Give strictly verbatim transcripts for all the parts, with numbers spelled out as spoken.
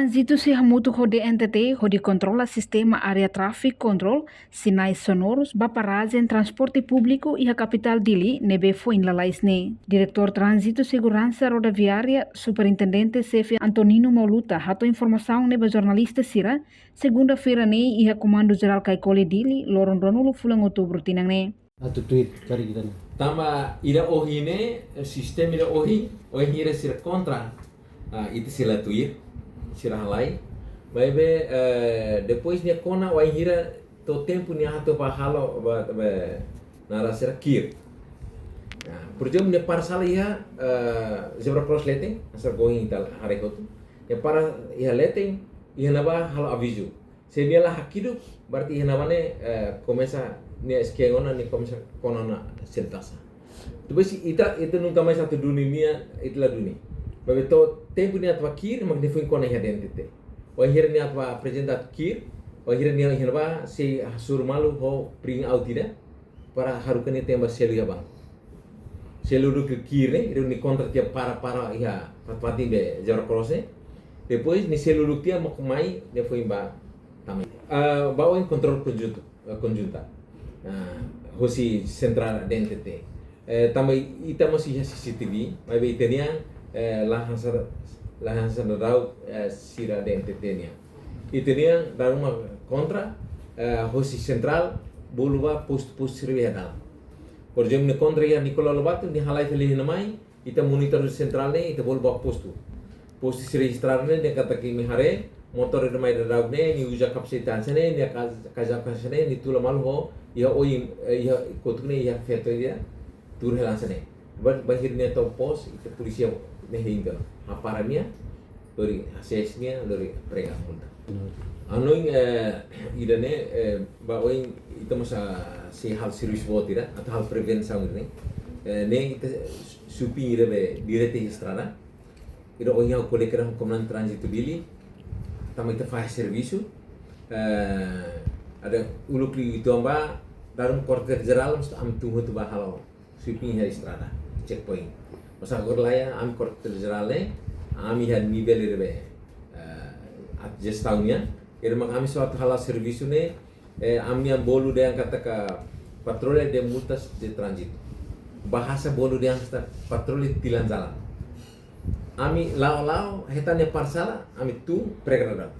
Tránzitu sei hamutuk ho D N T T hodi kontrola sistema air traffic control, sinais sonorus ba parajen transporte públiku iha kapitál Dili ne'ebé foin lalais ne'e. Diretór Tránzitu Seguransa Rodoviária, Superintendente Xefe Antonino Mauluta hato'o informasaun ne'e ba jornalista sira, segunda-feira ne'e iha Komandu Jerál Caicoli Dili, loron ruanulu fulan Outubru tinan ne'e. Atu tuir karik ida-ne'e. Tanba ida ohin ne'e, eh, sistema ida ohin, ohin ida sira kontra, ah, ita sei la tuir, sira halai. Maibé, eh, depois nia kona wainhira to'o tempu nia atu ba halo, ba, ba, naran sira kir. Ah, por ezemplu, nia para sala iha, eh, zebra cross leten, hanesan ohin ita haree hotu. Nia para iha leten, iha ne'ebá halo avizu. Se nia la hakiduk, berarti iha ne'ebá ne'e, eh, komesa nia eske'e ona, nia komesa kona ona sentasa. Depois ita, ita nunka mais atu duni nia, ita la duni. Maibé to'o tempu nia atu ba kir, mak nia foin kona iha D N T T. Wainhira nia atu ba aprezenta atu kir, wainhira nia iha ne'ebá sei hasoru malu ho print out ida, para haruka nia tembak selu iha banku. Selu duk kir ne'e, ida nia kontra tiha para, para iha fatin-fatin be zebra cross ne'e. Depois nia selu duk tiha mak mai, nia foin ba tama. Ah, ba oin kontrolu konjuntu, eh, konjunta. Ah, hosi sentrál D N T T. Eh, tanba ita mós iha C C T V, maibé ita-nian, eh, la hanesan, la hanesan daudaun, eh, sira D N T T nian. Ita-nian dala ruma kontra, eh, hosi sentrál, bolu ba postu-postu sira iha dalan. Por ezemplu, nia kontra iha Nicolau Lobato, nia halai fali iha ne'e mai, ita monitor sentrál ne'e, ita bolu ba postu. Postu sira estrada ne'e, nia katak imi haree, motór ida mai daudaun ne'e, nia uza kapasete hanesan ne'e, nia ka-, kazaku hanesan ne'e, nia tula malu ho, iha oin, eh, iha kotuk ne'e, iha feto ida, tuur hela hanesan ne'e. Ba, bainhira nia tau pos, ita polísia ne'e hein ona. Hapara nia, lori ases nia, lori prega multa. Hanoin, eh, ida-ne'e, eh, ba oin ita mós sei halo servisu boot ida, atu halo prevensaun ne'e. Eh, ne'e ita supin ida be direta iha estrada. Ida ohin ha'u ko'alia kedas ho Komandante Tránzitu Dili, tanba ita fahe servisu. Eh, ida uluk liu ita ba, dala ruma Kuartél Jerál, mós ami tun hotu ba halo supin iha estrada, checkpoint. Mós agora la iha ami Kuartél Jerál ne'e, ami iha nivel ida be, eh, atu jestaun nian, ida mak ami só atu halo servisu ne'e, eh, ami-nian bolu dehan katak patroli de multas de trânsito. Bahasa bolu dehan katak patroli tilan jalan. Ami la'o-la'o, hetan nia para sala, ami tun prega daudaun.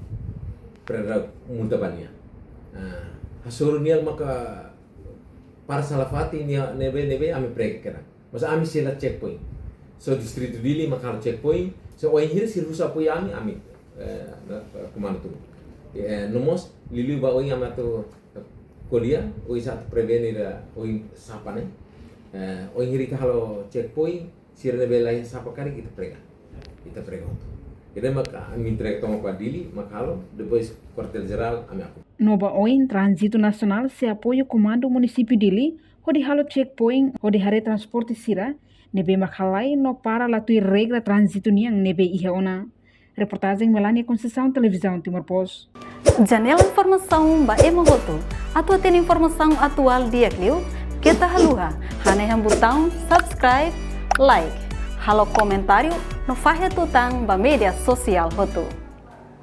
Prega daudaun multa ba nia. Ah, hasoru nia maka para sala fatin nia ne'ebé-ne'ebé ami prega kedas. Mas ami sei la checkpoint. Só distritu Dili mak halo checkpoint. Só wainhira sira husu apoiu ami, ami, eh, na, eh, komandu tun. Eh, no mós, liuliu ba oin ami atu ko'alia, oinsá atu prevene ida oin sapa ne'e. Eh, wainhira ita halo checkpoint, sira ne'ebé la iha sapa karik ita prega. Ita prega hotu. Ida mak ami entrega tomak ba Dili, mak halo, depois Kuartél Jerál, ami aku. No ba oin, Tránzitu Nasionál sei apoiu Komandu Munisípiu Dili, hodi halo checkpoint, hodi haree transporte sira ne'ebé mak halai no para la tuir regra tránzitu nian ne'ebé iha ona. Reportajen Melania Conceição, Televizaun Timor Post. Janela informasaun ba ema hotu. Atu hatene informasaun atuál di'ak liu, keta haluha hanehan butaun subscribe, like, halo komentáriu no fahe tutan ba média sosiál hotu.